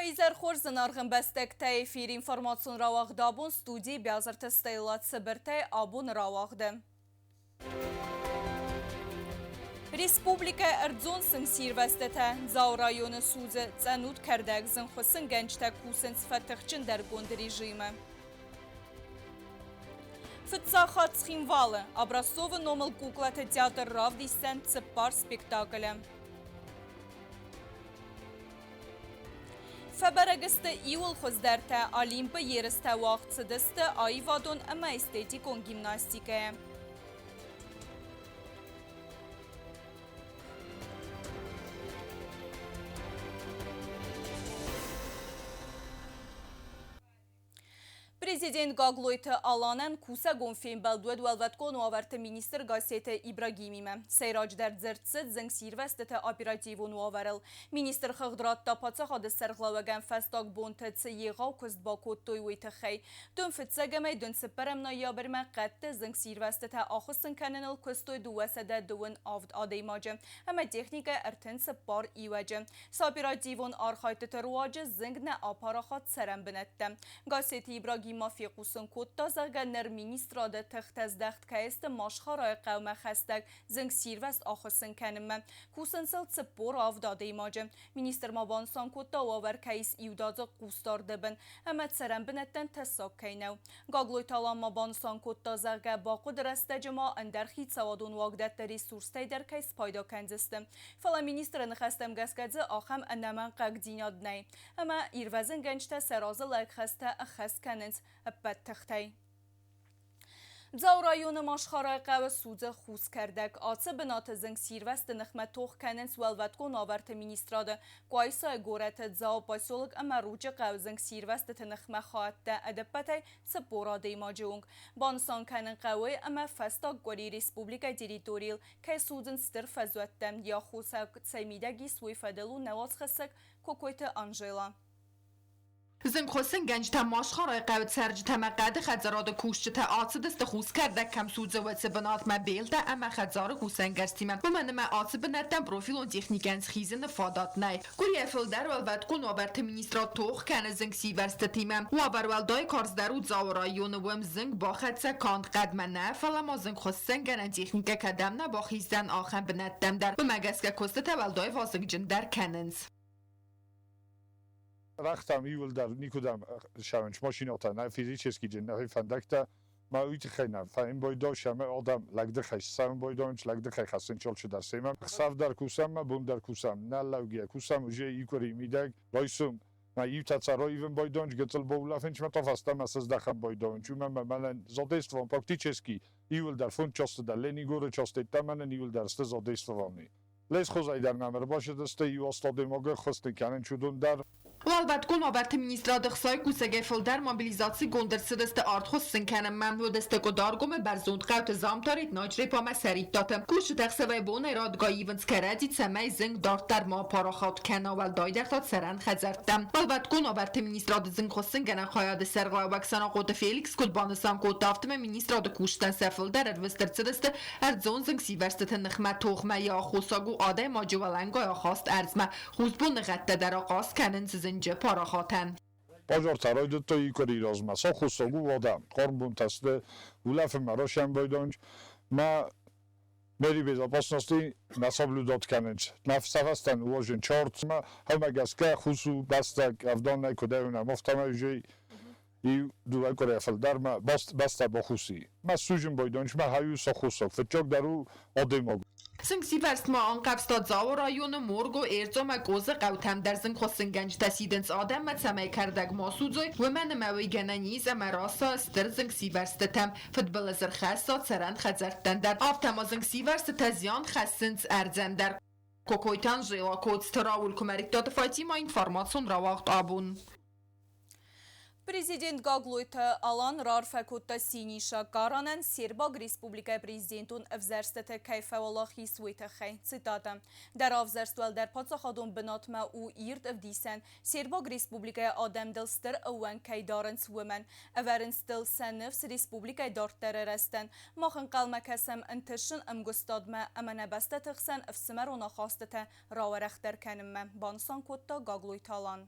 Уӕ изӕр хорз, зынаргъ ӕмбӕстӕгтӕ! Эфиры информацион рауагъд абон студийы Биазырты Стелла Цыбыртӕй абоны рауагъды. Республикӕйы ӕрдзон сынгсирвӕзтытӕ Дзауы районы судзы цъӕнут кӕрдӕг зынгхуыссынгӕнджытӕ кусынц фӕтыхджындӕргонд режимы. Фыццаг хатт Цхинвалы Образцовы номыл куклаты театр равдисдзӕн цыппар спектаклы. Фӕбӕрӕг сты иуыл хуыздӕртӕ Олимпы ерыстӕ уагъд цыдысты аивадон ӕмӕ эстетикон гимнастикӕйӕ. Президент Гаглойты Аланӕн кусӕгон фембӕлд уӕд Уӕлвӕткон уавӕрты министр Гассеты Ибрагимимӕ. Сӕйраджыдӕр дзырд цыд зынгсирвӕзтыты оперативон уавӕрыл. Министр хыгъд радта паддзахады сӕргълӕууӕгӕн фӕстаг бонты цы егъау куыст бакодтой, уый тыххӕй. Дын фыццӕгӕмӕй дын цыппӕрӕм ноябрьмӕ хъӕдты зынгсирвӕзтытӕ ахуыссын кӕныныл куыстой 227 адӕймаджы ӕмӕ техникӕ 34 иуӕджы. Сӕ оперативон архайдтыты руаджы зынг нӕ апарахат цӕрӕн бынӕттӕ. Гассеты Ибрагим ма фехъусын кодта, зӕгъгӕ, ныр министрады тыхтӕ здӕхт кӕй сты Машхарайы хъӕумӕ хӕстӕг зынгсирвӕзт ахуыссын кӕнынмӕ. Кусынц ыл 47 адӕймаджы. Министр ма банысан кодта, уавӕр кӕй ис иудадзыг хъусдарды бын ӕмӕ цӕрӕн бынӕттӕн тӕссаг кӕй нӕу. Гаглойты Алан ма банысан кодта, зӕгъгӕ, бахъуыды рӕстӕджы ма ӕндӕр хицауадон уагдӕтты ресурстӕй дӕр кӕй спайда кӕндзысты. Фӕлӕ министры ныхӕстӕм гӕсгӕ дзы ахӕм ӕнӕмӕнгхъӕгдзинад нӕй, ӕмӕ ирвӕзынгӕнджытӕ сӕ разы лӕгхӕстӕ ӕххӕст кӕнынц ӕппӕт тыхтӕй. Дзауы районы Машхарайы хъӕуы судзы хус кӕрдӕг. Ацы бынаты зынгсирвӕзты ныхмӕ тох кӕнынц Уӕлвӕткон уавӕрты министрады, Къуайсайы горӕты, Дзауы поселок ӕмӕ Ручъы хъӕуы зынгсирвӕзтыты ныхмӕ хайадтӕ ӕдӕппӕтӕй 40 адӕймаджы онг. Банысан кӕнын хъӕуы, ӕмӕ фӕстаг къуыри республикӕйы территорийыл кӕй судзынц стыр фӕзуӕттӕ, йӕ аххосаг цӕй мидӕг ис, уый фӕдыл у нӕ уацхӕссӕг Кокойты Анжела. Зынгхуыссынгӕнджытӕ Машхарайы хъӕуы цӕрджытӕ ӕмӕ хъӕды хӕдзарады кусджытӕ ацыдысты хус кӕрдӕг кӕм судзы, уыцы бынатмӕ белтӕ ӕмӕ хӕдзары кусӕнгӕрзтимӕ. Уымӕн ӕмӕ ацы бынӕттӕм профилон техникӕйӕн схизыны фадат нӕй. Къуырийӕ фылдӕр Уӕлвӕткон уавӕрты министрад тох кӕны зынгсивӕрзтытимӕ. Уавӕр уӕлдай карздӕр у Дзауы районы, уым зынг бахӕццӕ канд хъӕдмӕ нӕ, фӕлӕ ма зынгхуыссынгӕнӕн техникӕ кӕдӕм нӕ бахиздзӕн, ахӕм бынӕттӕм дӕр. Уымӕ гӕсгӕ куыстытӕ уӕлдай вазыгджындӕр кӕнынц. Рӕгътӕм иууылдӕр никуыдӕм ссарынц машинӕтӕ, нӕ физически нӕхи фӕндӕгтӕ ма уый тыххӕй нӕ фӕимбойдон ӕмӕ адӕм лӕгдыхӕй ссӕуынбойдон, лӕгдыхӕй хӕссын алчидӕр семӕ. Ӕхсӕв дӕр кусӕм ӕмӕ бон дӕр кусӕм, нӕ лӕугӕ кусӕм уже икъуыри мидӕг райсом мӕ иутӕ цӕрой бойдонч, гыццыл боулӕфынчмӕ та фӕстӕмӕ сыздӕхӕм бойдонч, уымӕн ӕмӕ мӕнӕн задействован практически иууылдӕр фонд часты дӕр Ленингоры часты мӕнӕн иууылдӕр сты задействованы. Лесхозӕй дӕр нӕм ӕрбацыдысты иу астадемаг ӕххуыс нын кӕнын чудон дӕр. Уӕлвӕткон уавӕрты министрады хцайы кусӕгӕй фылдӕр мобилизацигонд ӕрцыдысты арт хуыссын кӕнынмӕ. Уыдысты Къуыдаргомы бӕрзонд хъӕуты Замтарет, Начъреп ӕмӕ Сӕриттаты. Кусджытӕ ӕхсӕвӕй-бонӕй радгай ивынц кӕрӕдзи, цӕмӕй зынг дарддӕр ма апарахат кӕна, уӕлдайдӕр та цӕрӕн хӕдзӕрттӕ. Уӕлвӕткон уавӕрты министрады зынгхуыссынгӕнӕн хайады сӕргълӕууӕг Санахъоты Феликс куыд банысан кодта, афтӕмӕй министрады кусджытӕн сӕ фылдӕр ӕрвыст ӕрцыдысты Ӕрдзон зынгсивӕрзтыты ныхмӕ тохмӕ йӕ аххосаг у адӕймаджы уӕлӕнгай ахаст ӕрдзмӕ, хусбоны гъӕдтӕ дӕр ахъаз кӕнынц зынджы парахатӕн. Пожартӕ райдыдтой къуыри размӕ. Сӕ аххосаг у уӕдӕ хъарм бонтӕ сты, улӕфынмӕ расӕмбӕлдӕнч мӕ меры безопасности нӕ соблюдать кӕнынц. Нӕ фӕстӕ уозын чортмӕ, ӕмӕ гӕсгӕ хус у бӕстӕ авдонӕй куыд ӕвнӕм, афтӕмӕй уже иу дыууӕ къуырийӕ фылдӕр мӕ бӕстӕ бахуси. Мӕ сужын байдонч мӕ хай у сахусаг. Фыццаг дӕр у адӕймаг. Зынгсивӕрзтмӕ анхъӕвзта Дзауы районы Морго, Эрцъо ӕмӕ Къозы хъӕутӕм дӕр зынгхуыссынгӕнджытӕ сидынц адӕммӕ, цӕмӕй кӕрдӕг ма судзой, уымӕн ӕмӕ уый гӕнӕн ис ӕмӕ раса стыр зынгсивӕрзтытӕм, фыдбылыз ӕрхӕсса цӕрӕн хӕдзӕрттӕн дӕр. Афтӕ ма зынгсивӕрзтытӕ зиан хӕссынц ӕрдзӕн дӕр. Кокойты Анжела, Коцты Рауль, Куымӕридтаты Фатимӕ, информацион рауагъд абон. Президент Гаглойты Алан раарфӕ кодта Синиша Каранӕн Сербаг Республикӕйы президентон ӕвзӕрстыты кӕй фӕуӕлахиз, уый тыххӕй. Цитата: Дӕ равзӕрст уӕлдӕр паддзахадон бынатмӕ у ирд ӕвдисӕн, Сербаг Республикӕйы адӕм дыл стыр ӕууӕнк кӕй дарынц, уымӕн. Ӕвӕрынц дыл сӕ ныфс республикӕйы дарддӕры рӕзтӕн. Мах ӕнхъӕлмӕ кӕсӕм ӕнтыстджын ӕмгуыстадмӕ ӕмӕ нӕ бӕстӕты хсӕн ӕфсымӕрон ахастытӕ рауӕрӕхдӕр кӕнынмӕ, банысан кодта Гаглойты Алан.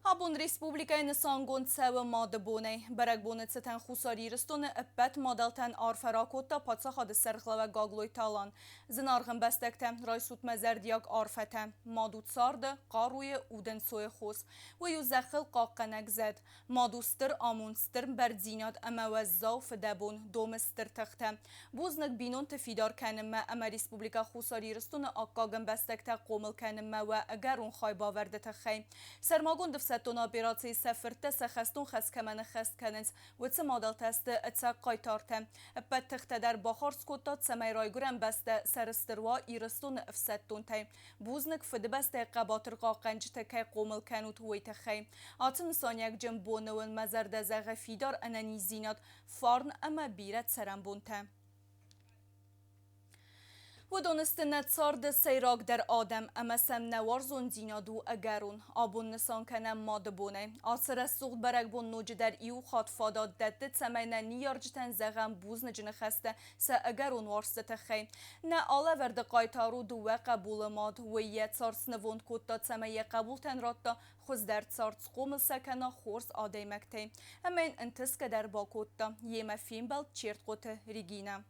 Абон республикӕйы нысангонд цӕуы Мады бонӕй. Бӕрӕгбоны цытӕн Хуссар Ирыстоны ӕппӕт мадӕлтӕн арфӕ ракодта паддзахады сӕргълӕууӕг Гаглойты Алан. Зынаргъ ӕмбӕстӕгтӕ, райсут мӕ зӕрдиаг арфӕтӕ. Мад у царды, хъаруйы, удӕнцойы хос. Уый у зӕххыл хъахъхъӕнӕг зӕд. Мад у стыр амонд, стыр бӕрдзинад ӕмӕ уӕззау фыдӕбон, домы стыр тыхтӕ. Бузныг бинонты фидар кӕнынмӕ ӕмӕ Республикӕ Хуссар Ирыстоны аккаг ӕмбӕстӕгтӕ хъомыл кӕнынмӕ уӕ ӕгӕрон хайбавӕрды тыххӕй. Сӕрмагонд ӕфсӕддон операцийы сӕ фырттӕ сӕ хӕстон хӕс кӕмӕн ӕххӕст кӕнынц, уыцы мадӕлтӕ сты ӕцӕг хъайтартӕ. Ӕппӕт тыхтӕ дӕр бахардз кодта, цӕмӕй райгуырӕн бӕстӕ сӕрыстыр уа Ирыстоны ӕфсӕддонтӕй. Бузныг, Фыдыбӕстӕйы хъӕбатыр хъахъхъӕнджытӕ кӕй хъомыл кӕнут, уый тыххӕй. Ацы нысаниуӕгджын боны уын мӕ зӕрдӕ зӕгъы фидар ӕнӕниздзинад, фарн ӕмӕ бирӕ цӕрӕнбонтӕ. Уыдон сты нӕ царды сӕйрагдӕр адӕм ӕмӕ сӕм нӕ уарзондзинад у ӕгӕрон. Абон нысан кӕнӕм Мады бонӕй. Ацы рӕсугъд бӕрӕгбон ноджыдӕр иу хатт фадат дӕтты, цӕмӕй нӕ ныййарджытӕн зӕгъӕм бузныджы ныхӕстӕ сӕ ӕгӕрон уарзты тыххӕй. Нӕ алӕвӕрды хъайтар у дыууӕ хъӕбулы мад. Уый йӕ цард снывонд кодта, цӕмӕй йӕ хъӕбултӕн радта хуыздӕр цард, схъомыл сӕ кӕна хорз адӕймӕгтӕй. Ӕмӕ йын ӕнтысгӕ дӕр бакодта. Йемӕ фембӕлд Чертхъоты Регинӕ.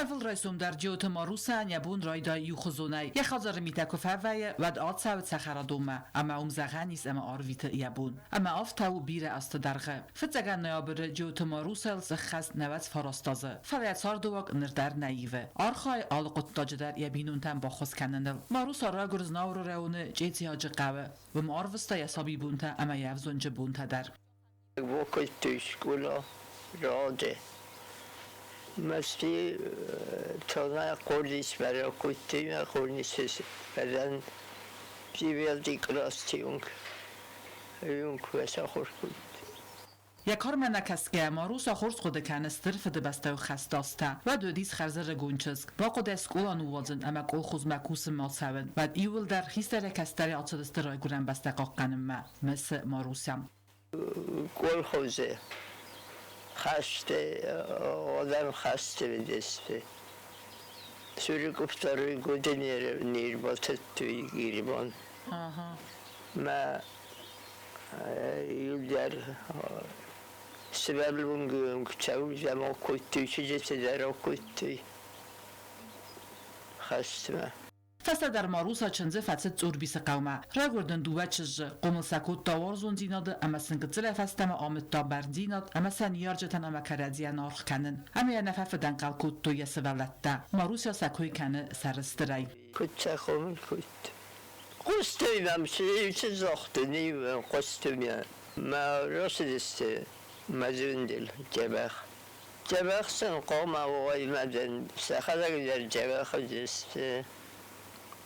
Ӕрвылрайсом дӕр Джиоты Маруся йӕ бон райдайы иухуызонӕй. Йӕ хӕдзары митӕ куы фӕвӕййы, уӕд ацӕуы цӕхӕрадонмӕ ӕмӕ уым зӕгъӕн ис ӕмӕ арвиты йӕ бон. Ӕмӕ афтӕ у бирӕ азты дӕргъы. Фыццӕгӕм ноябры Джиоты Марусяйыл сӕххӕст 99 азы. Фӕлӕ йӕ цардыуаг ныр дӕр нӕ ивы. Архайы алы хъуыддаджы дӕр йӕ бинонтӕн баххуыс кӕныныл. Маруся райгуырд Знауыры районы Чъециаджы хъӕуы. Уым арвыста йӕ сабибонтӕ ӕмӕ йӕ ӕвзонджы бонтӕ дӕр. Бакодтой скъола рады. Мӕсти тона къордис бӕрӕг кодтой мӕ къордис фӕлӕн девятый класс юнг юнг сахуыр кодтой. Йӕ кармӕ нӕ кӕсгӕйӕ, Маруся хорз хъуыды кӕны Стыр Фыдыбӕстӕйы хӕсты азтӕ. Уӕд уыдис хӕрзӕрыгон чызг. Бахъуыд ӕй скъола ныууадзын ӕмӕ колхозмӕ кусынмӕ ацӕуын. Уӕд иууылдӕр хистӕрӕй-кӕстӕрӕй ацыдысты райгуырӕн бӕстӕ хъахъхъӕнынмӕ, мысы Маруся. Колхозы хӕсты адӕм хӕсты уыдысты. Сурикъуфтары гуыдынеры не рбатыдтой Гирбан. Мӕ иудӕр сывӕллонгы цӕуыл замал кодтой, чызджытӕ дӕр акодтой хӕстмӕ. Фӕстӕдӕр Маруся чындзы фӕцыд Цъорбисы хъӕумӕ. Райгуырд ын дыууӕ чызджы, хъомыл сӕ кодта уарзондзинады ӕмӕ сын гыццылӕй фӕстӕмӕ амыдта бӕрндзинад ӕмӕ сӕ ныййарджытӕн ӕмӕ кӕрӕдзийӕн аргъ кӕнын. Ӕмӕ йӕ нӕ фӕфыдӕнхъӕл кодтой йӕ сывӕллӕттӕ. Маруся сӕ кой кӕны сӕрыстырӕй. Куыд сӕ хъомыл кодтой? Хъуыстой мӕм, цы загътой, хъуыстой мӕ. Мӕ рацыдысты мӕ зондыл дзӕбӕх. Дзӕбӕх сын хъуамӕ уой мадӕн, сӕхӕдӕг дӕр дзӕбӕх уыдысты.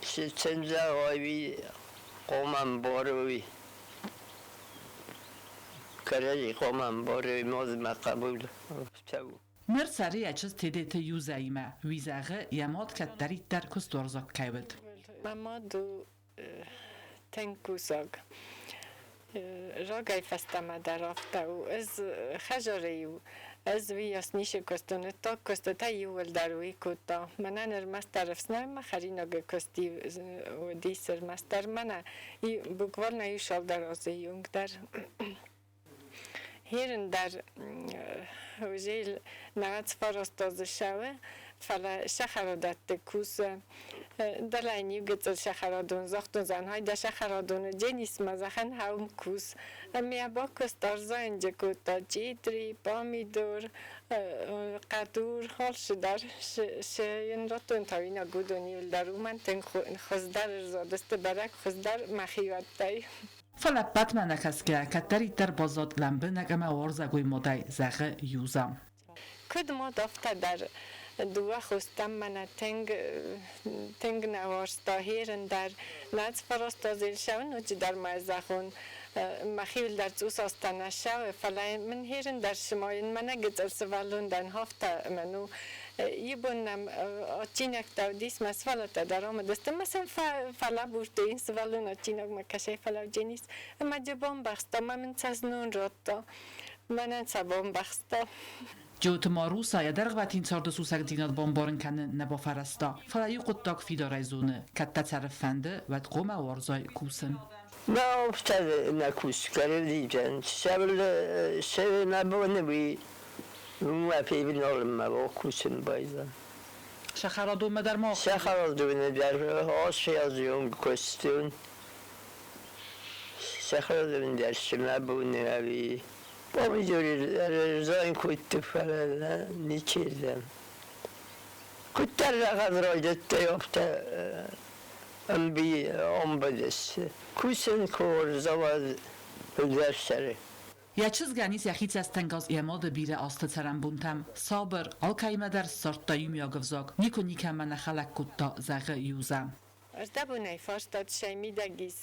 Цы чындзӕгъой, хъуамӕ ӕмбарой. Кӕрӕдзи хъуамӕ ӕмбарой, мад мӕ хъӕбул цӕуы. Ныр цӕры йӕ чызг Тедеты Юзӕимӕ. Уый зӕгъы, йӕ мад кӕддӕриддӕр куыстуарзаг кӕй уыд. Мӕ мад у тынг кусаг. Рагӕй фӕстӕмӕ дӕр афтӕ у. Ӕз хӕдзары-иу ӕз уыйас ницы куыстон, так куыстытӕ иууылдӕр уый кодта. Мӕнӕн ӕрмӕстдӕр ӕфснайынмӕ хӕринагы куыст уыдис ӕрмӕстдӕр мӕнӕ буквально иу цалдӕр азы онг дӕр. Херын дӕр узел 99 азы ссӕуы, фӕлӕ сахарадӕтты кусы. Дӕлӕ иу гыццыл сахарадон загътон зӕгъӕн, дӕ сахарадоны Денисмӕ зӕгъӕн хӕум кус. Ӕмӕ бакуыст ӕрзайынджы кодта джитъри, пъамидор, хъӕдур, алцыдӕр. Цы йын радтон тауинаг, уыдон иууылдӕр уымӕн тынг хуыздӕр ӕрзадысты, бӕрӕг хуыздӕр мӕхиуӕттӕй. Фӕлӕ ӕппӕтмӕ нӕ кӕсгӕйӕ, кӕддӕриддӕр баззад лӕмбынӕг ӕмӕ уарзӕгой мадӕй, зӕгъы Юза. Куыд мад, афтӕ дӕр дыууӕ хостӕм мӕнӕ тынг тынг нӕ уарзта хӕрын дӕр. Нӕ сфӕрӕзта зелсӕуын ноджыдӕр ма зӕгъон, мӕхиуыл дӕр цъус азтӕ нӕ ссӕуы, фӕлӕ мын хӕрын дӕр цыма йын мӕнӕ гыццыл сывӕллон дӕн, афтӕ мӕн у. Иу бон нӕм адджинӕгтӕ уыдис, мӕ сывӕллӕттӕ дӕр амыдысты ӕмӕ сӕм фӕлӕбурдтой, сывӕллон адджинагмӕ кӕсӕй фӕлӕудженис. Ӕмӕ дзы бамбӕхста, ӕмӕ мын сӕ знон радта. Мӕнӕн сӕ бамбӕхста. Джиоты Маруса йӕ дӕргъвӕтин царды сусӕгдзинад бамбарын кӕнын нӕ бафӕрӕзта, фӕлӕ иу хъуыддаг фидарӕй зоны, кӕд дӕ цӕрын фӕнды, уӕд хъуамӕ уарзай кусын. Мӕ афтӕ нӕ кусгӕ ревдитӕн, сӕ боны уый уымӕ февналынмӕ кусын байдзӕн. Сахарадонмӕ дӕр ма? Сахарадоны дӕр асфӕзион куыстон. Сахарадоны дӕр мӕ боны ӕви помидоры ӕрзайын кодтой, фӕлӕ ничердӕм. Куыддӕр рӕгъӕд райдыдтай, афтӕ ӕмбыдысты. Кусын хорз завод фылдӕр цӕры. Йӕ чызгӕн ис йӕхи цӕстӕнгас йӕ мады бирӕ азты цӕрӕнбонтӕм. Сабыр, алкӕимӕ дӕр ссардта иумиаг ӕвзаг, никуы никӕмӕ нӕ хӕлӕг кодта, зӕгъы Юза. Ӕрдӕбонӕй фарстат сӕ мидӕг ис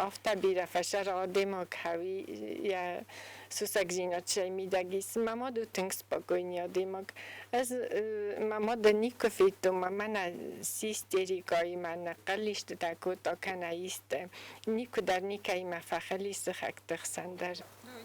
афтӕ бирӕ фӕсӕры адӕймаг хауи йӕ сусӕгдзинад сӕ мидӕг ис. Мӕ мад у тынг спокойный адӕймаг. Ӕз мӕ мады никуы федтон, мӕ мӕнӕ систерикаимӕ ныхъхъыллистытӕ кодта кӕнӕ исты. Никуы дӕр никӕимӕ фӕхыл ис сыхӕгты хсӕн дӕр.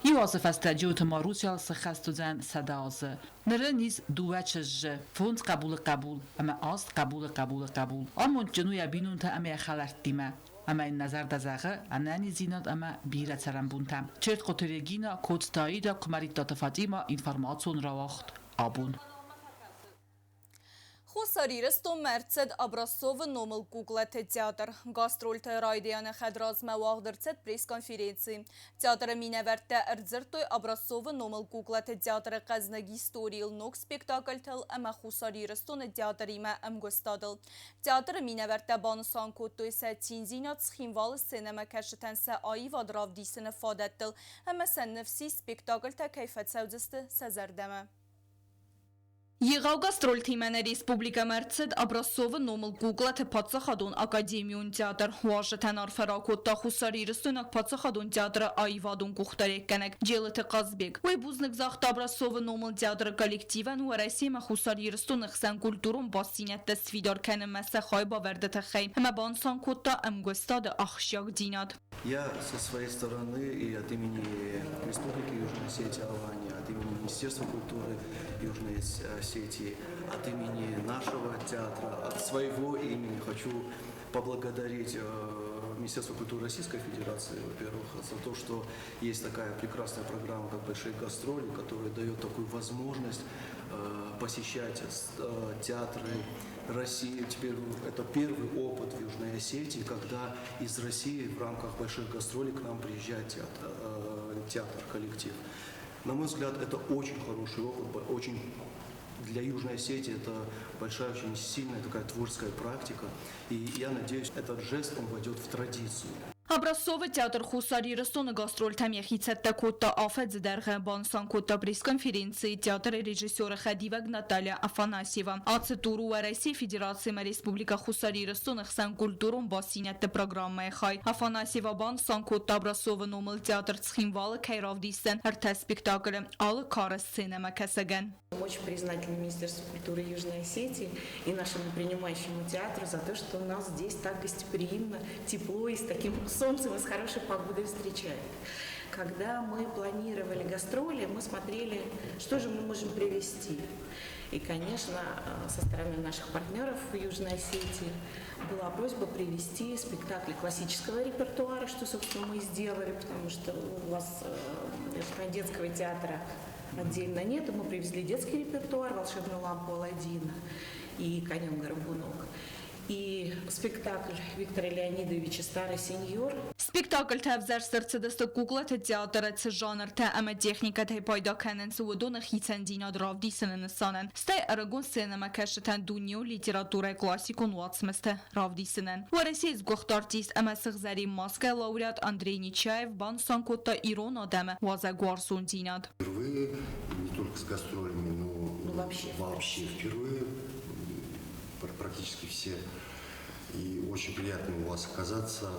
Иу азы фӕстӕ Джиоты Марусяйыл сыххӕст уыдзӕн 100 азы. Ныр ын ис дыууӕ чызджы, фондз хъӕбулы хъӕбул ӕмӕ аст хъӕбулы хъӕбулы хъӕбул. Амондджын у йӕ бинонтӕ ӕмӕ йӕ хӕлӕрттимӕ. Ӕмӕ йын нӕ зӕрдӕ зӕгъы ӕнӕниздзинад ӕмӕ бирӕ цӕрӕнбонтӕ. Чертхъоты Регина, Коцты Аида, Куымӕридтаты Фатимӕ, информацион рауагъд «Абон». Хуссар Ирыстонмӕ ӕрцыд Образцовы номыл куклаты театр. Гастрольты райдианы хӕдразмӕ уагъд ӕрцыд пресс-конференци. Театры минӕвӕрттӕ ӕрдзырдтой Образцовы номыл куклаты театры хъӕзныг историйыл, ног спектакльтыл ӕмӕ Хуссар Ирыстоны театримӕ ӕмгуыстадыл. Театры минӕвӕрттӕ банысан кодтой сӕ циндзинад Цхинвалы сценӕмӕкӕсджытӕн сӕ аивад равдисыны фадӕттыл ӕмӕ сӕ ныфс ис, спектакльтӕ кӕй фӕцӕудзысты сӕ зӕрдӕмӕ. Егъау гастрольтимӕ нӕ республикӕмӕ ӕрцыд Образцовы номыл куклаты паддзахадон академион театр. Уазджытӕн арфӕ ракодта Хуссарирыстойнаг паддзахадон театры аивадон къухдариуӕггӕнӕг Джелыты Хъазбег. Уый бузныг загъта Образцовы номыл театры коллективӕн Уӕрӕсемӕ Хуссар Ирыстоны хсӕн культурон бастдзинӕдтӕ сфидар кӕнынмӕ сӕ хайбавӕрды тыххӕй ӕмӕ банысан кодта ӕмгуыстады ахсджиагдзинад. Я со своей стороны и от имени Республики Южная Осетия, Алания, от имени Министерства культуры Южной Осетии, от имени нашего театра, от своего имени хочу поблагодарить Министерство культуры Российской Федерации, во-первых, за то, что есть такая прекрасная программа, как «Большие гастроли», которая дает такую возможность посещать театры России. Теперь это первый опыт в Южной Осетии, когда из России в рамках больших гастролей к нам приезжает театр, коллектив. На мой взгляд, это очень хороший опыт, очень для Южной Осетии это большая, очень сильная такая творческая практика. И я надеюсь, этот жест, он войдет в традицию. Образцовы театр Хуссар Ирыстоны гастрольтӕм йӕхи цӕттӕ кодта афӕдзы дӕргъы, банысан кодта пресс-конференцийы театры режиссеры хӕдивӕг Наталья Афанасьева. Ацы тур у Уӕрӕсейы Федерациимӕ Республикӕ Хуссар Ирыстоны хсӕн культурон бастдзинӕдты программӕйы хай. Афанасьева банысан кодта, Образцовы номыл театр Цхинвалы кӕй равдисдзӕн ӕртӕ спектаклы алы кары сценӕмӕкӕсӕгӕн. Мы очень признательны Министерству культуры Южной Осетии и нашему принимающему театру за то, что нас здесь так гостеприимно, тепло и с таким солнцем и с хорошей погодой встречают. Когда мы планировали гастроли, мы смотрели, что же мы можем привезти. И, конечно, со стороны наших партнеров в Южной Осетии была просьба привезти спектакли классического репертуара, что, собственно, мы и сделали, потому что у вас, я так понимаю, детского театра отдельно нет. Мы привезли детский репертуар «Волшебную лампу Аладдина» и «Конек-горбунок». И спектакль Виктора Леонидовича «Старый сеньор». Спектакльтӕ ӕвзӕрст ӕрцыдысты куклаты театры цы жанртӕ ӕмӕ техникӕтӕй пайда кӕнынц, уыдоны хицӕндзинад равдисыны нысанӕн, стӕй ӕрыгон сценӕмӕкӕсджытӕн дунеон литературӕйы классикон уацмыстӕ равдисынӕн. Уӕрӕсейы сгуыхт артист ӕмӕ сыгъзӕрин маскӕйы лауреат Андрей Нечаев банысан кодта ирон адӕмы уазӕгуарзондзинад. Впервые не только с гастролями, но Ну, вообще. Вообще впервые практически все. И очень приятно у вас оказаться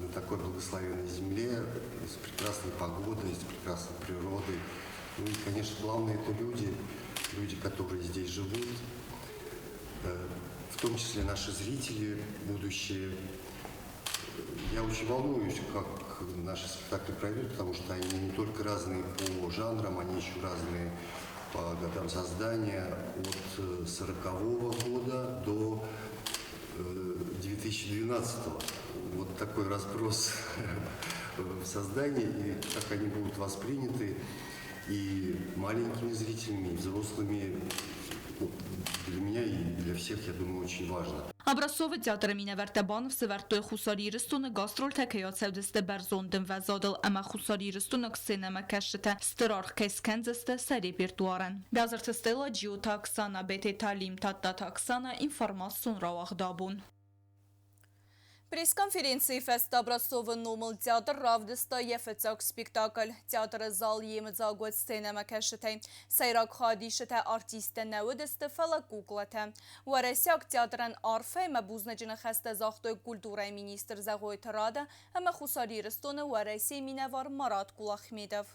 на такой благословенной земле, с прекрасной погодой, с прекрасной природой. Ну и, конечно, главное это люди, люди, которые здесь живут, в том числе наши зрители будущие. Я очень волнуюсь, как наши спектакли пройдут, потому что они не только разные по жанрам, они еще разные по годам создания от 40-го года до 2012 -го. Вот такой разброс в создании и как они будут восприняты и маленькими зрителями, и взрослыми, ну, для меня и для всех, я думаю, очень важно. Образцовы театры минӕвӕрттӕ баныфсӕвӕрдтой Хуссар Ирыстоны гастролтӕ кӕй ацӕудзысты бӕрзонд ӕмвӕзадыл ӕмӕ хуссарирыстойнаг сценӕмӕкӕсджытӕ стыр аргъ кӕй скӕндзысты сӕ репертуарӕн. Бязырты Стелла, Джиоты Оксана, Бететы Алим, Тадтаты Оксана, информацион рауагъд абон. Пресс-конференцийы фӕстӕ Образцовы номыл театр равдыста йӕ фыццаг спектакль. Театры зал йемыдзаг уыд сценӕмӕкӕсджытӕй. Сӕйраг хайадисджытӕ артисттӕ нӕ уыдысты, фӕлӕ куклатӕ. Уӕрӕсейаг театрӕн арфӕ ӕмӕ бузныджы ныхӕстӕ загътой культурӕйы министр Зӕгъойты Рада ӕмӕ Хуссар Ирыстоны Уӕрӕсейы минӕвар Марат Кулахмедов.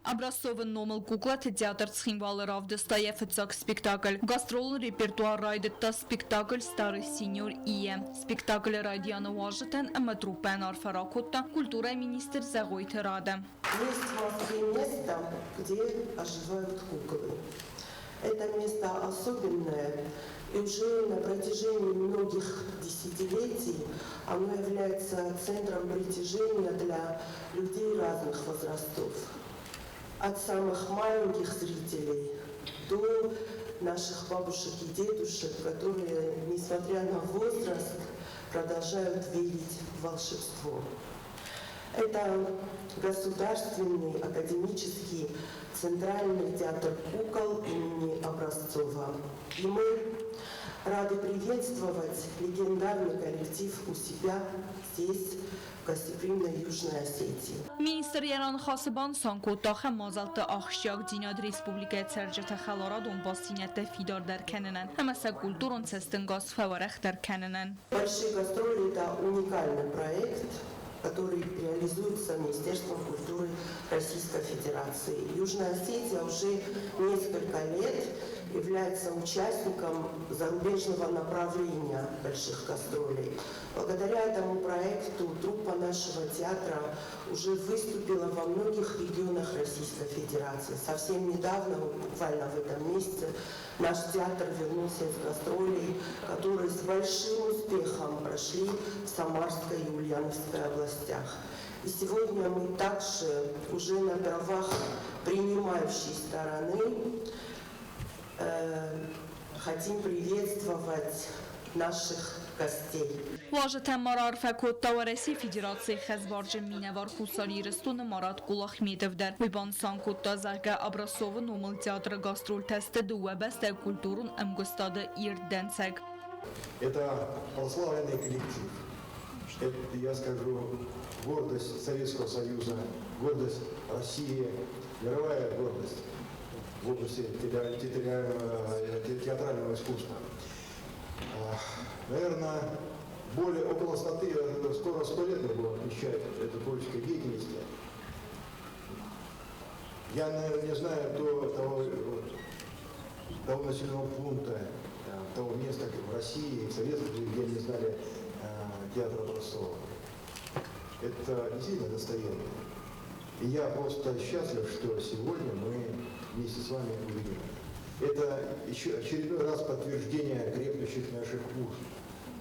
Образцовы номыл куклаты театр Цхинвалы равдыста йӕ фыццаг спектакль. Гастролон репертуар райдыдта спектакль «Старый сеньор Ие». Спектаклы райдианы уазджытӕн ӕмӕ труппӕн арфӕ ракодта культурӕйы министр Зӕгъойты Рада. Есть в Москве место, где оживают куклы. Это место особенное, и уже на протяжении многих десятилетий оно является центром притяжения для людей разных возрастов. От самых маленьких зрителей до наших бабушек и дедушек, которые, несмотря на возраст, продолжают верить в волшебство. Это Государственный академический Центральный театр кукол имени Образцова. И мы рады приветствовать легендарный коллектив у себя здесь, в гостеприимной Южной Осетии. Министр йӕ раныхасы банысан кодта, ахӕм мадзӕлтты ахсджиагдзинад республикӕйы цӕрджыты хӕларадон бастдзинӕдтӕ фидардӕр кӕнынӕн ӕмӕ сӕ культурон цӕстӕнгас фӕуӕрӕхдӕр кӕнынӕн. Большие гастроли – это уникальный проект, который реализуется Министерством культуры Российской Федерации. Южная Осетия уже несколько лет является участником зарубежного направления больших гастролей. Благодаря этому проекту труппа нашего театра уже выступила во многих регионах Российской Федерации. Совсем недавно, вот буквально в этом месяце, наш театр вернулся из гастролей, которые с большим успехом прошли в Самарской и Ульяновской областях. И сегодня мы также уже на правах принимающей стороны хотим приветствовать наших гостей. Уазджытӕн ма раарфӕ кодта Уӕрӕсейы Федерацийы хӕсбарджын минӕвар Хуссар Ирыстоны Марат Кулахметов дӕр. Уый банысан кодта, зӕгъгӕ, Образцовы номыл театры гастролтӕ сты дыууӕ бӕстӕйы культурон ӕмгуыстады ирд дӕнцӕг. Это прославленный коллектив. Это, я скажу, гордость Советского Союза, гордость России, мировая гордость в области театрального искусства. Наверное, более около 100, скоро 100 лет мы будем отмечать этой творческой деятельности. Я, наверное, не знаю того населенного пункта, того места в России, в Советском Союзе, где не знали театра Образцова. Это действительно достояние. И я просто счастлив, что сегодня мы вместе с вами увидим это. Это еще очередной раз подтверждение крепнущих наших уз.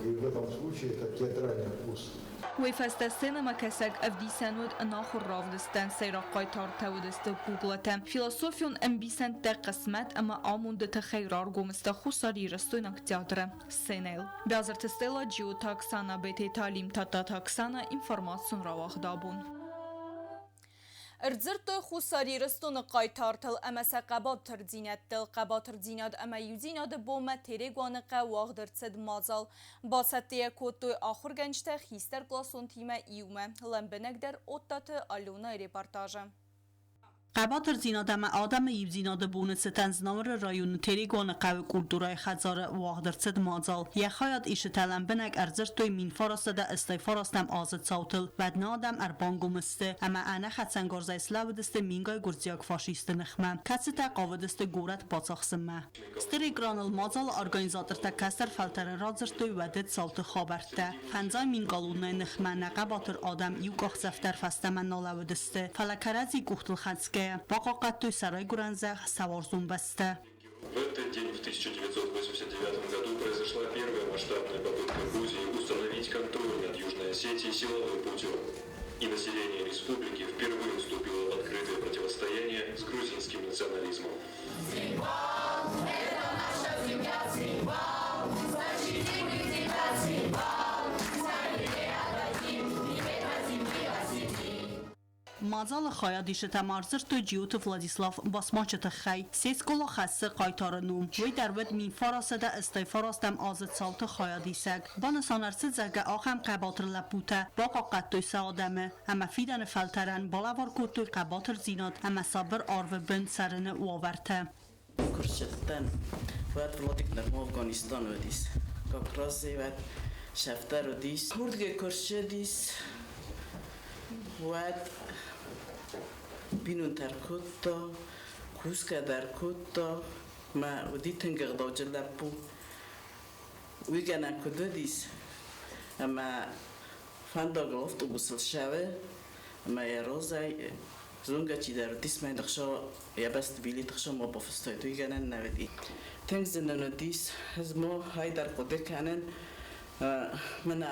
И в этом случае это театральный уз. Уый фӕстӕ сценӕмӕкӕсӕг ӕвдисӕн уыд ӕнахуыр равдыстӕн, сӕйраг хъайтартӕ уыдысты куклатӕ. Философион ӕмбисӕндтӕ хъысмӕт ӕмӕ амонды тыххӕй раргом сты хуссарирыстойнаг театры сценӕйыл. Бязырты Стелла, Джиоты Оксана, Бететы Алим, Тадтаты Оксана, информацион рауагъд абон. Ӕрдзырдтой Хуссар Ирыстоны хъайтартыл ӕмӕ сӕ хъӕбатырдзинӕдтыл. Хъӕбатырдзинад ӕмӕ иудзинады бонмӕ Терегуаны хъӕуы уагъд ӕрцыд мадзал. Бацӕттӕ йӕ кодтой ахуыргӕнджытӕ хистӕркъласонтимӕ иумӕ. Лӕмбынӕгдӕр Оттаты Аленайы репортажы. Хъӕбатырдзинад ӕмӕ адӕмы иудзинады боны цытӕн Знауыры районы Терегуаны хъӕуы культурӕйы хӕдзары уагъд ӕрцыд мадзал. Йӕ хайад исджытӕ лӕмбынӕг ӕрдзырдтой 1989 азы цаутыл. Уӕд нӕ адӕм ӕрбангом сты ӕмӕ ӕнӕ хӕцӕнгарзӕй слӕууыдысты мингай гуырдзиаг фашистты ныхмӕ, кӕцытӕ хъавыдысты горӕт бацахсынмӕ. Стыр экраныл мадзалы организатортӕ кӕстӕр фӕлтӕрӕн радзырдтой уӕды цауты хабӕрттӕ. 50 000 колоннӕйы ныхмӕ нӕ хъӕбатыр адӕм иу къахдзӕф дӕр фӕстӕмӕ нал лӕууыдысты, фӕлӕ кӕрӕдзи къухтыл хӕцгӕйӕ, бахъахъхъӕдтой сӕ райгуырӕн зӕхх, сӕ уарзон бӕстӕ. В этот день в 1989 году произошла первая масштабная попытка Грузии установить контроль над Южной Осетией силовым путем. И население республики впервые вступило в открытое противостояние с грузинским национализмом. Цхинвал, это наша земля, Цхинвал, защитим мы тебя, Цхинвал, за не отдадим, ни метра земли осетин. Мадзалы хайадисджытӕ ма ӕрдзырдтой Джиоты Владислав Басмачы тыххӕй. Се скъола хӕссы хъайтары ном. Уый дӕр уыд 1989 азы цауты хайадисӕг. Банысан ӕрцыд, зӕгъгӕ, ахӕм хъӕбатыр лӕппутӕ бахъахъхъӕдтой сӕ адӕмы ӕмӕ фидӕны фӕлтӕрӕн балӕвар кодтой хъӕбатырдзинад ӕмӕ сабыр арвы бын цӕрыны уавӕртӕ. Куы рцыдтӕн, уӕд Владик нырма Афганистаны уыдис. Как раз уӕд сӕфтӕр уыдис. Уырдыгӕй куы рцыдис, уӕд бинонтӕ ркодта, кусгӕ дӕр кодта. Мӕ уыди тынг ӕгъдауджын лӕппу. Уый гӕнӕн куыд уыдис, ӕмӕ фӕндагыл автобусыл ссӕуы, ӕмӕ йӕ розӕй зонгӕ чидӕр уыдис, мӕ йын йӕ бӕсты билет ӕхсӕвмӕ бафыстаид, уый гӕнӕн нӕ уыди. Тынг зын ын уыдис, ӕз ма хайдӕр хъуыды кӕнын, мӕнӕ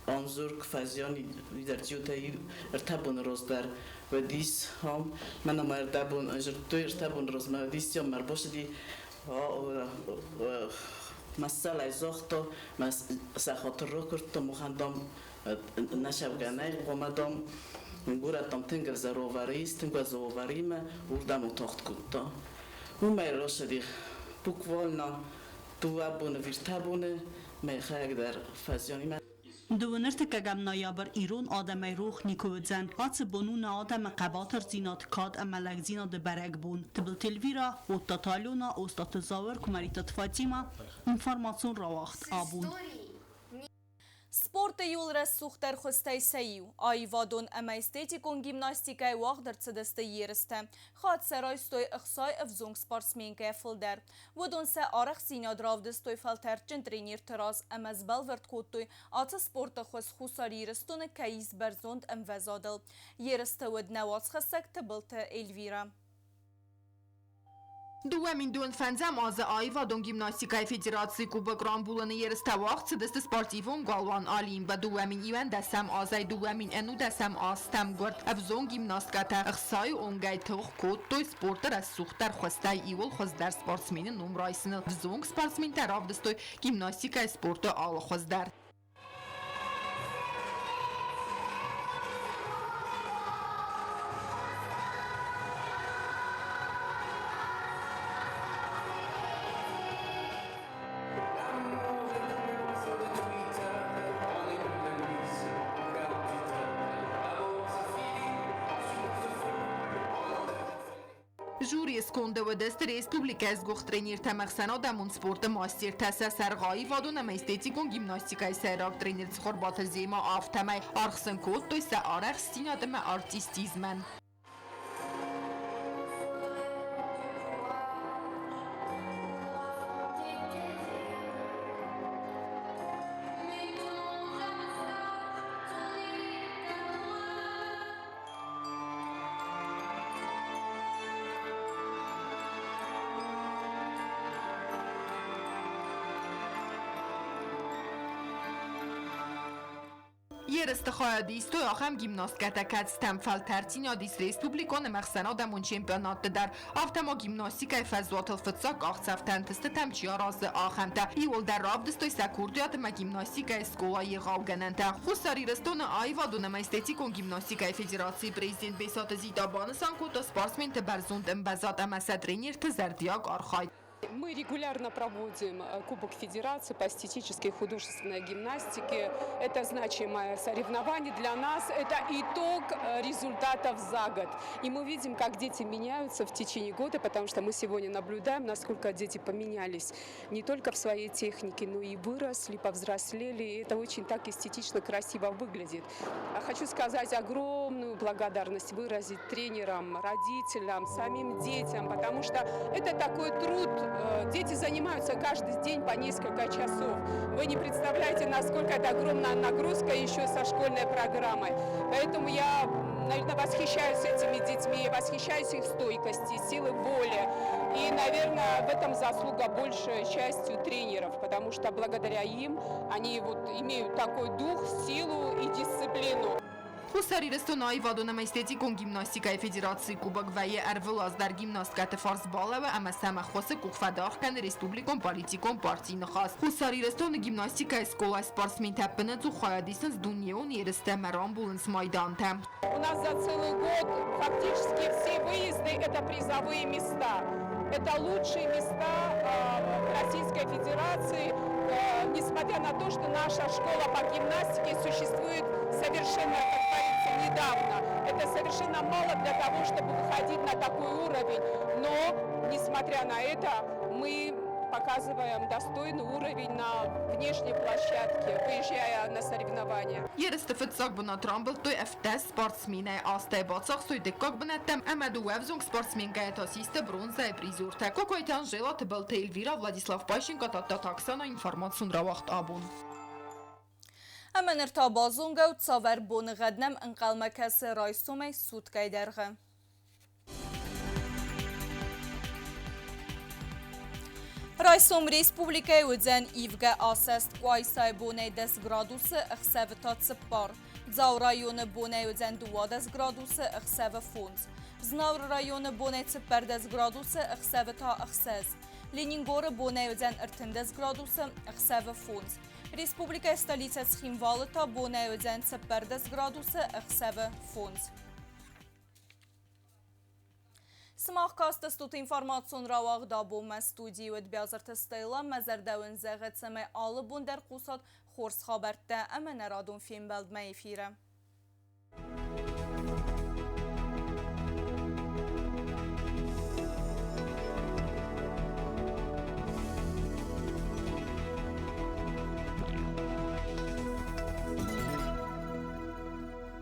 Анзор куы фӕзиан, уый дӕр Джиотӕй ӕртӕ боны раздӕр уыдис ам. Мӕнӕ ма ӕрдӕбон зыдтой, ӕртӕ боны размӕ уыдис, ам ӕрбацыди, мӕссӕлӕй загъта, мӕ сӕ хатыр ракуырдта, махӕн, дам, нӕ сӕвгӕ нӕй, хъуамӕ, дам, горӕт, дам, тынг ӕвзӕр уавӕры ис, тынг уӕззау уавӕримӕ, уырдӕм утагъд кодта. Уымӕй рацыди буквально дыууӕ боны, ӕртӕ боны, мӕ дӕр фӕзианимӕ. Дыууын ӕртыккӕгӕм ноябрь ирон адӕмӕй рох никуы уыдзӕн. Ацы бон у нӕ адӕмы хъӕбатырдзинад, кад ӕмӕ лӕгдзинады бӕрӕгбон. Тыбылты Эльвира, Оттаты Алена, Остъаты Зауыр, Куымӕридтаты Фатимӕ. Информацион рауагъд абон. Спорты иууыл рӕсугъддӕр хуызтӕй сӕ иу. Аивадон ӕмӕ эстетикон гимнастикӕйы уагъд ӕрцыдысты ерыстӕ. Хатт сӕ райстой 60 ӕвзонг спортсменкӕйӕ фылдӕр. Уыдон сӕ арӕхстдзинад равдыстой фӕлтӕрдджын тренерты раз ӕмӕ сбӕлвырд кодтой, ацы спорты хуыз Хуссар Ирыстоны кӕй ис бӕрзонд ӕмвӕзадыл. Ерысты уыд нӕ уацхӕссӕг Тыбылты Эльвира. 2025 азы аивадон гимнастикӕйы федерацийы Кубок рамбулыны ерыстӕ уагъд цыдысты спортивон галуан Олимп-ы. 2011 азӕй 2019 азтӕм гуырд ӕвзонг гимнасткӕтӕ 60-ы онгӕй тох кодтой спорты рӕсугъддӕр хуызтӕй иуыл хуыздӕр спортсмены ном райсыныл. Ӕвзонг спортсментӕ равдыстой гимнастикӕйы спорты алы хуыз дӕр. Жюрийы сконды уыдысты республикӕйы сгуыхт тренертӕ, ӕхсӕнадӕмон спорты мастертӕ, сӕ сӕргъ аивадон ӕмӕ эстетикон гимнастикӕйы сӕйраг тренер Цхуырбаты Зема, афтӕмӕй. Аргъ сын кодтой сӕ арӕхстдзинад ӕмӕ артистизмӕн. Ерысты хайад истой ахӕм гимнасткӕтӕ, кӕцытӕм фӕлтӕрддзинад ис республикон ӕмӕ ӕхсӕнадӕмон чемпионатты дӕр. Афтӕ ма гимнастикӕйы фӕзуатыл фыццаг къахдзӕфтӕ ӕнтыстытӕм чи аразы, ахӕмтӕ. Иууылдӕр равдыстой сӕ курдиат ӕмӕ гимнастикӕйы скъолайы егъаугӕнӕнтӕ. Хуссар Ирыстоны аивадон ӕмӕ эстетикон гимнастикӕйы федерацийы президент Бесаты Зита банысан кодта спортсменты бӕрзонд ӕмвӕзад ӕмӕ сӕ тренерты зӕрдиаг архайд. Мы регулярно проводим Кубок Федерации по эстетической и художественной гимнастике. Это значимое соревнование для нас. Это итог результатов за год. И мы видим, как дети меняются в течение года, потому что мы сегодня наблюдаем, насколько дети поменялись не только в своей технике, но и выросли, повзрослели. И это очень так эстетично, красиво выглядит. Хочу сказать огромную благодарность выразить тренерам, родителям, самим детям, потому что это такой труд. Дети занимаются каждый день по несколько часов. Вы не представляете, насколько это огромная нагрузка еще со школьной программой. Поэтому я, наверное, восхищаюсь этими детьми, восхищаюсь их стойкости, силой воли. И, наверное, в этом заслуга большей частью тренеров, потому что благодаря им они вот имеют такой дух, силу и дисциплину. Хуссар Ирыстоны аивадон ӕмӕ эстетикон гимнастикӕйы федерацийы кубок вӕййы ӕрвылаз дӕр гимнасткӕты фарс балӕууы ӕмӕ сӕм ӕххуысы къух фӕдаргъ кӕны республикон политикон партийы Ныхас. Хуссар Ирыстоны гимнастикӕйы скъолайы спортсментӕ ӕппынӕдзух хайад исынц дунеон ерысты ӕмӕ рамбулынц майдантӕ. У нас за целый год фактически все выезды – это призовые места. Это лучшие места в Российской Федерации, несмотря на то, что наша школа по гимнастике существует совершенно, как говорится, недавно. Это совершенно мало для того, чтобы выходить на такой уровень. Но, несмотря на это, мы показываем достойный уровень на внешней площадке, выезжая на соревнования. Ерысты фыццаг бынат рамбылдтой 17 спортсменӕй, астӕй бацахстой дыккаг бынӕттӕм ӕмӕ дыууӕ ӕвзонг спортсменкӕйы та систы бронзӕйы призертӕ. Кокойты Анжела, Тыбылты Эльвира, Владислав Пащенко, Тадтаты Оксана, информацион рауагъд Абон. Ӕмӕ ныр та базонгӕ ут, цавӕр боныгъӕд нӕм ӕнхъӕлмӕ кӕсы райсомӕй суткӕйы дӕргъы. Райсом республикӕйы уыдзӕн ивгӕ асӕст Къуайсайы бонӕй 10 градусы, ӕхсӕвы та цыппар. Дзауы районы бонӕй уыдзӕн 12 градусы, ӕхсӕвы фондз. Знауыры районы бонӕй 14 градусы, ӕхсӕвы та ӕхсӕз. Ленингоры бонӕй уыдзӕн 13 градусы, ӕхсӕвы фондз. Республикӕйы столицӕ Цхинвалы та бонӕй уыдзӕн 14 градусы, ӕхсӕвы фондз. Сымах кастыстут информацион рауагъд абонмӕ студийы уыд Биазырты Стелла. Мӕ зӕрдӕ уын зӕгъы, цӕмӕй алы бон дӕр хъусат хорз хабӕрттӕ ӕмӕ нӕ радон фембӕлдмӕ эфиры.